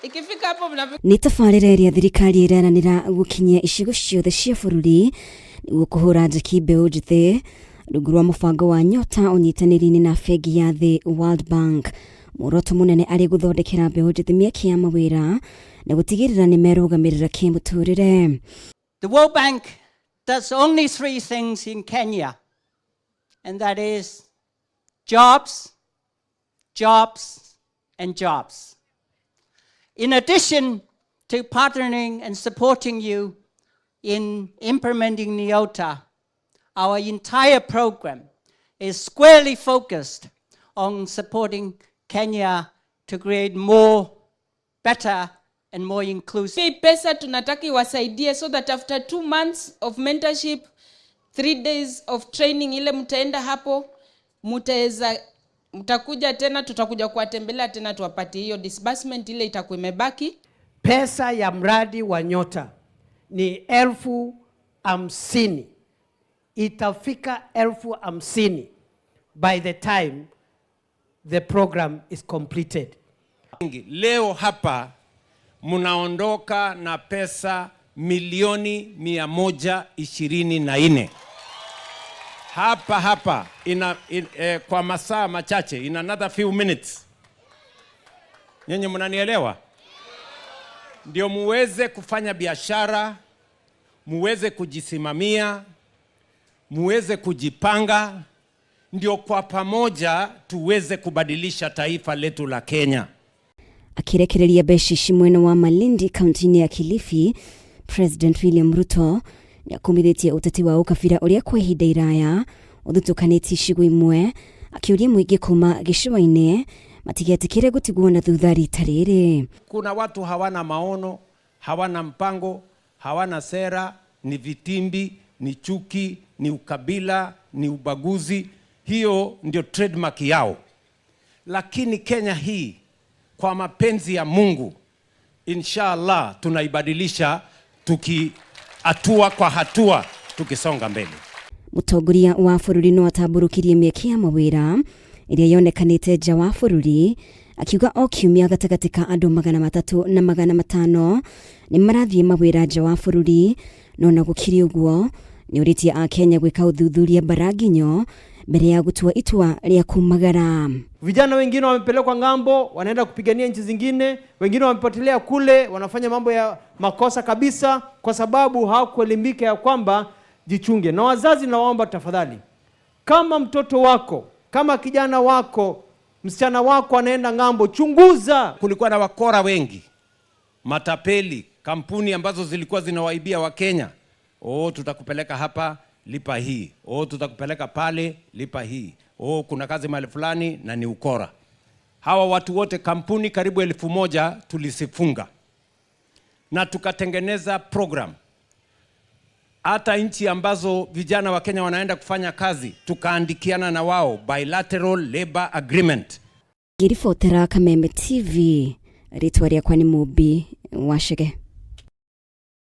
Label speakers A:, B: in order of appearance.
A: Ikifika hapo mnafika.
B: Nĩ tabarĩra ĩrĩa thirikari ĩreranĩra gũkinyia icigo ciothe cia bũrũri nĩguo kũhũra njeki mbeũ njĩthĩ rungu rwa mũbango wa Nyota ũnyitanĩri-inĩ na bengi ya thĩ World Bank. Muoroto mũnene arĩ gũthondekera mbeũ njĩthĩ mĩeke ya mawĩra na gũtigĩrĩra nĩ merũgamĩrĩra kĩmũtũrĩre.
C: The World Bank does only three things in Kenya, and that is jobs, jobs, and jobs. In addition to partnering and supporting you in implementing Nyota, our entire program is squarely focused on supporting Kenya to create more, better, and more inclusive.
A: Hii pesa tunataka iwasaidie so that after 2 months of mentorship, 3 days of training ile mtaenda hapo, mtaweza mtakuja tena, tutakuja kuwatembelea tena tuwapatie hiyo disbursement ile itakuwa imebaki.
D: Pesa ya mradi wa Nyota ni 50,000, itafika 50,000 by the time the program is completed.
E: Leo hapa mnaondoka na pesa milioni 124 hapa hapa kwa masaa machache, in another few minutes. Nyinyi mnanielewa? Ndio muweze kufanya biashara, muweze kujisimamia, muweze kujipanga, ndio kwa pamoja tuweze kubadilisha taifa letu la Kenya.
B: Akirekereria mbeca ici mwena wa Malindi kaunti-inĩ ya Kilifi, President William Ruto nĩakumithĩtie ũteti wa ũkabira ũrĩa kwa ihinda iraya ũthutũkanĩtie icigo imwe, akĩũria mũingĩ kuma gĩcũa-inĩ matigetĩkĩre gũtigwo na thutha rita rĩrĩ.
E: Kuna watu hawana maono, hawana mpango, hawana sera, ni vitimbi, ni chuki, ni ukabila, ni ubaguzi. Hiyo ndio trademark yao. Lakini Kenya hii kwa mapenzi ya Mungu, inshallah tunaibadilisha tuki hatua kwa hatua tukisonga mbele.
B: Mũtongoria wa bũrũri no atambũrũkirie mĩeke ya mawĩra ĩrĩa yonekanĩte nja wa bũrũri, akiuga o kiumia gatagatĩ ka andũ 300 na 500 nĩ marathiĩ mawĩra nja wa bũrũri. No na gũkĩrĩ ũguo, nĩ ũrĩtie Akenya gwĩka ũthuthuria mbaranginyo mbere ya gũtua itua rĩa kumagara.
F: Vijana wengine wamepelekwa ng'ambo, wanaenda kupigania nchi zingine, wengine wamepotelea kule, wanafanya mambo ya makosa kabisa, kwa sababu hawakuelimika ya kwamba jichunge. Na wazazi, nawaomba tafadhali, kama mtoto wako, kama kijana wako, msichana wako anaenda ng'ambo, chunguza.
E: Kulikuwa na wakora wengi, matapeli, kampuni ambazo zilikuwa zinawaibia Wakenya. "Oh, tutakupeleka hapa, lipa hii. Oh, tutakupeleka pale, lipa hii. Oh, kuna kazi mahali fulani," na ni ukora. Hawa watu wote, kampuni karibu 1,000 tulizifunga na tukatengeneza program. Hata nchi ambazo vijana wa Kenya wanaenda kufanya kazi, tukaandikiana na wao bilateral labor agreement.
B: Ngĩribotera Kameme TV, rĩtwa rĩakwa nĩ Mũmbi Wacege.